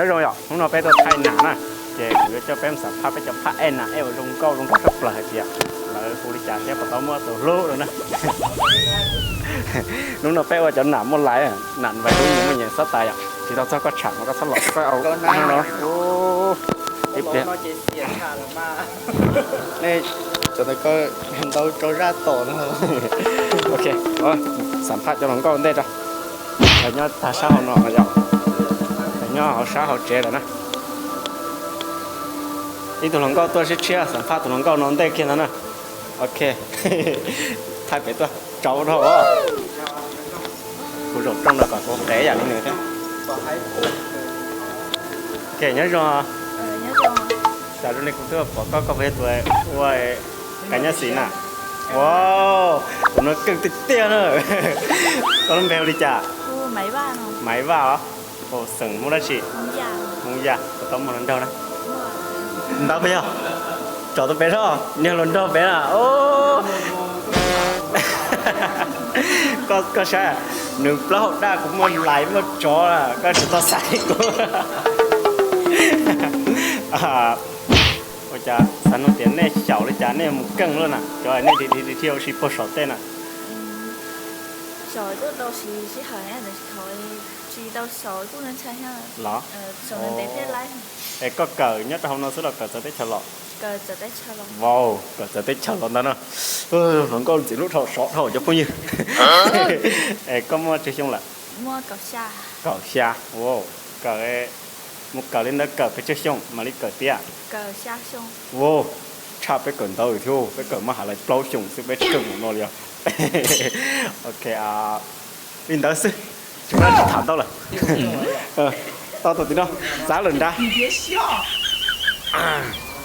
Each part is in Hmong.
Nyob zoo yom, hnub no peb tuaj thaij nam na, ces kuv yuav coj peb mus xam phaj peb cov phaj ej nam ej uas zoo nkauj zoo nraug tshaj plaws hais tias lawv hu li cas thiab puas tau muaj tus hlub lawm na. Hnub no peb ua cov nam muaj lais, nam vais lub nyias muaj nyias xab tais yom, tsis tau txog koj tsham mas koj txhob los koj au no. Ib pliag nej cov ntawd ko ntau rau zaj tom no. Ok, xam phaj cov hluas nkauj ntej tso. Lawv nyob tag sab hauv no yom, lawv nyob hauv sab hauv tsev lawm na. Ib tug hluas nkauj tuaj siab tshiab, xam phaj tus hluas nkauj no ntej kiag ntag na. Ok, thaij pem tuaj, tsauv dhau. Kuv zaum rooj no kom kuv qev yam li nws thiab. Ok, nyob zoo. Cas zoo li kuv twb pom koj, koj puas yog tus ua kav nyab xis na? Wow, tus no keej tiag tiag na. Koj lub npe hu li cas? Maiv Vaj os. Xeem Hmoob dab tsi? Hmoob Yaj. Puas tau muaj hluas nraug na? Ntawd puas yog? Tsom tus pem soj, niag hluas nraug pem na. Koj saib, nws plaub hau daj kuv muaj lais muaj tsov, koj tsis tau xaiv kuv. Ua cas xav nug tias nej xyaum li cas nej mus keej lawm na, cov nej dhia ua si puag saum tej na? Los, es koj kawm nyob rau hauv no xwb los kawm txawv teb chaws los? Vau, kawm txawv teb chaws los ntag no. Hluas nkauj ntxim hlub dhau, sov dhau cov phooj ywg. Es koj muaj tsawg xyoo lawm? Kaum xya. Kawm, mus kawm li ntawd kawm pes tsawg xyoo mam li kawm tiav? Vau, tshaj peb kawm ntawd thiab, peb kawm maj has lais plaub xyoos xwb peb tsis keej mus no li os. Ok, li ntawd xwb, tsis muaj dab tsi tham ntau lawm. Tau tus tim no, txav lawm nrad.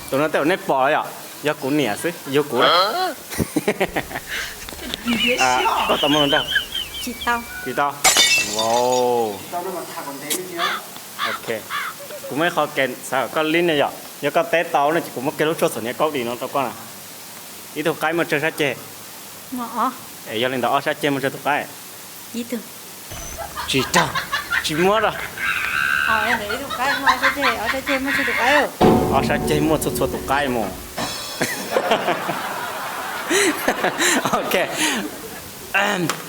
Tus no tej zaum nej pom yom, yog kuv niam xwb, yug kuv na. Koj tau muaj hluas nraug? Tsis tau. Vau. Ok, kuv muaj ib qho ke xav kom koj lib ne yom, yog koj teb tau no ces kuv muab kiag lub tshuaj txhuam hniav kaub dis no rau koj na. Ib tug qaib muaj tsawg sab ceg? Es yog li ntawd ob sab ceg muaj tsawg tus qaib? Tsis raug, tsis muab rau. Ob sab ceg muaj txhua txhua tus qaib mus. Ok,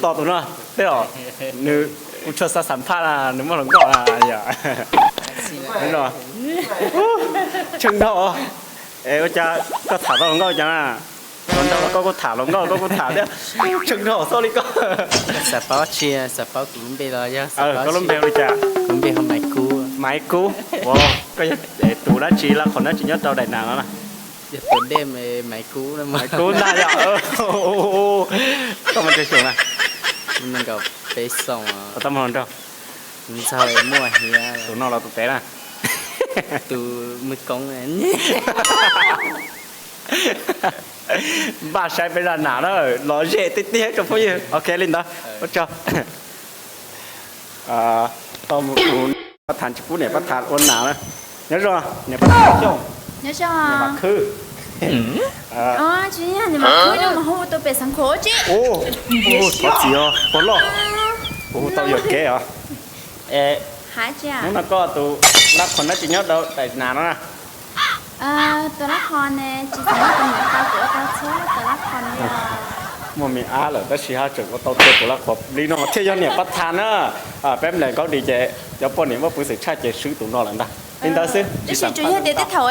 tos tus no, tej zaum nws, kuv tsuas xav xam phaj na, nws muaj hluas nkauj na. Tshee dhau. Es ua cas koj tham tau hluas nkauj cas na? Hluas nraug los koj kuj tham, hluas nkauj los koj kuj tham thiab. Tshee dhau xwb li koj. Xav paub tsi, xav paub kuv lub npe los yog, koj lub npe hu li cas? Kuv lub npe hu Maiv Kub. Maiv Kub, koj yog tus dab tsi, laj qhov dab tsi nyob rau daim nas no na? Yog tus dej Maiv Kub. Maiv Kub ntag yom. Koj muaj tsawg xyoo na? Nees nkaum peb xyoos. Puas tau muaj hluas nraug? Ntxawg muaj hiab. Tus no los tus pem na? Tus mwg koob. Npaj saib peb zaj nam na, lom zem tiag tiag tsoom phooj ywg. Ok li ntawd, ua tsaug. Tau mus tus pab tham tsis pub niam pab tham ua nam na. Nyob zoo niam pab tham xyooj. Niam Vam Khwb. Tsis yog niam Vam Khwb no mas hu tus pem xeev Khuam tsi. Thov txim os, puas loj? Kuv hu tau yuam kev os. Hnub no koj tus laj qhov dab tsi nyob rau daim nas no na? Tus laj qhov ne tsis tau muaj tus niam tau, kuv ua tau txhua tus laj qhov ne. Muaj me ab lawm tab sis haj tseem ua tau txhua tus laj qhov li no thiaj yog niam pab tham na. Peb nplem kaub dis ces cov poj niam muaj peev xwm tshaj ces swb tus no lawm ntag. Li ntawd xwb. Tab sis tsuas yog tias tej thaum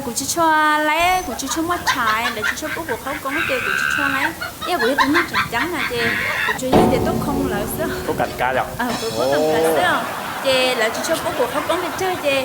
kuv tsis tshua laib, kuv tsis tshua muaj tshais, lawv tsis tshua pub kuv qhaub koob ces kuv tsis tshua laib. Ib yam kuv yog tus neeg tseem ceeb na ces kuv tsuas yog tias tuaj khoo lawv xwb. Kuv kam kav yom. Kuv kuj kam kav xwb. Ces lawv tsis tshua pub kuv qhaub koob pes tsawg ces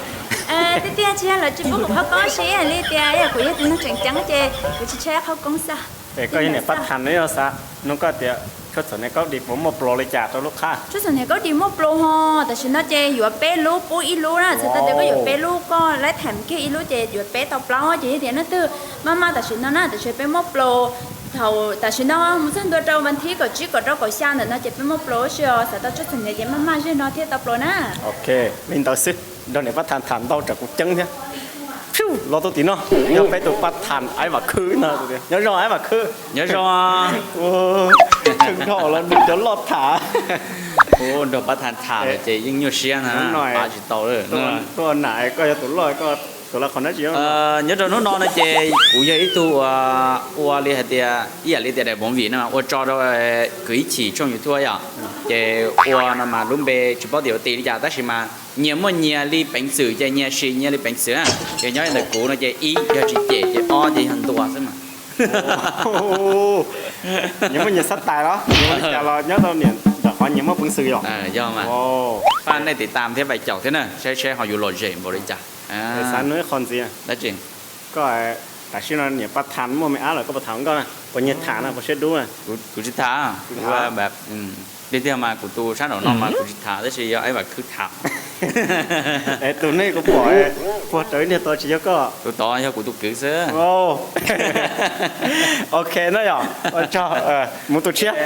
tiag tiag tsis yog lawv tsis pub kuv qhaub koob, ib yam li tias ib yam kuv yog tus neeg tseem ceeb ces kuv tsis tshua qhaub koob xwb. Es koj yog niam pab tham ne, yog xav nug koj tias tshuaj txhuam hniav kaub dis puas muaj plaus li cas rau lub qhab? Tshuaj txhuam hniav kaub dis muaj plaus ho, tam sim no ces yuav peb lub pub ib lub na, txhais tau tias koj yuav peb lub, koj laib tham kiag ib lub ces yuav peb tau plaub, ces yog tias leej twg maj maj tam sim no na, tam sim peb muaj plaus. Thaum tam sim no mus txog ntua rau vas thib kaum tsib kaum rau kaum xya ntawm no ces peb muaj plaus si os, xav tau tshuaj txhuam hniav ces maj maj zeg no thiaj tau plaus na. Ok, li ntawd xwb, nrog niam pab tham tham ntau tsam kuv ceeb thiab. Phew, los tau tim no, yog peb tus pab tham Aib Vam Khwb no. Nyob zoo Aib Vam Khwb. Nyob zoo. Tshee dhau los nrog cov loj tham. Nrog pab tham tham lawm ces yeej nyuaj siab na, pab tsis tau lawm. Tuaj nam koj yog tus loj, koj tus loj qhov nab tsis. Nyob rau hnub no no ces kuv yog ib tug ua, ua li hais tias ib yam li tias daim movie no ua tso rau kwv ib chim tshooj YouTube yom. Ces ua no mas lub npe tsis paub tias ua ti li cas tab sis mas nyias muaj nyias li peev xwm ces nyias siv nyias li peev xwm na. Ces nyob li ntawm kuv no ces ib yog tsis cem ces ob ces yog ntuas xwb mas. Nyias muaj nyias xab tais los, nyias ua li cas los nyob rau niam ntawm qhov nyias muaj peev xwm yom. Yog mas. Pab nej tiv tam thiab vais caum thiab na, saib saib ho yuav lom zem npaum li cas. Xav nug ib qho ntxiv. Dab tsi? Koj tam sim no niam pab tham muaj me ab lawm koj puas tham nkauj na, puas nyiag tham no puas siab dub na? Kuv tsis tham. Tiag tiag mas kuv tus sab nraum no mas kuv tsis tham tab sis yog Ib Vam Khwb tham. Es tus nej kuv pom puag rawv niag tod tsis yog koj? Tus tod yog kuv tus kwv xwb. Ok na yom, ua tsaug, mus tus tshiab.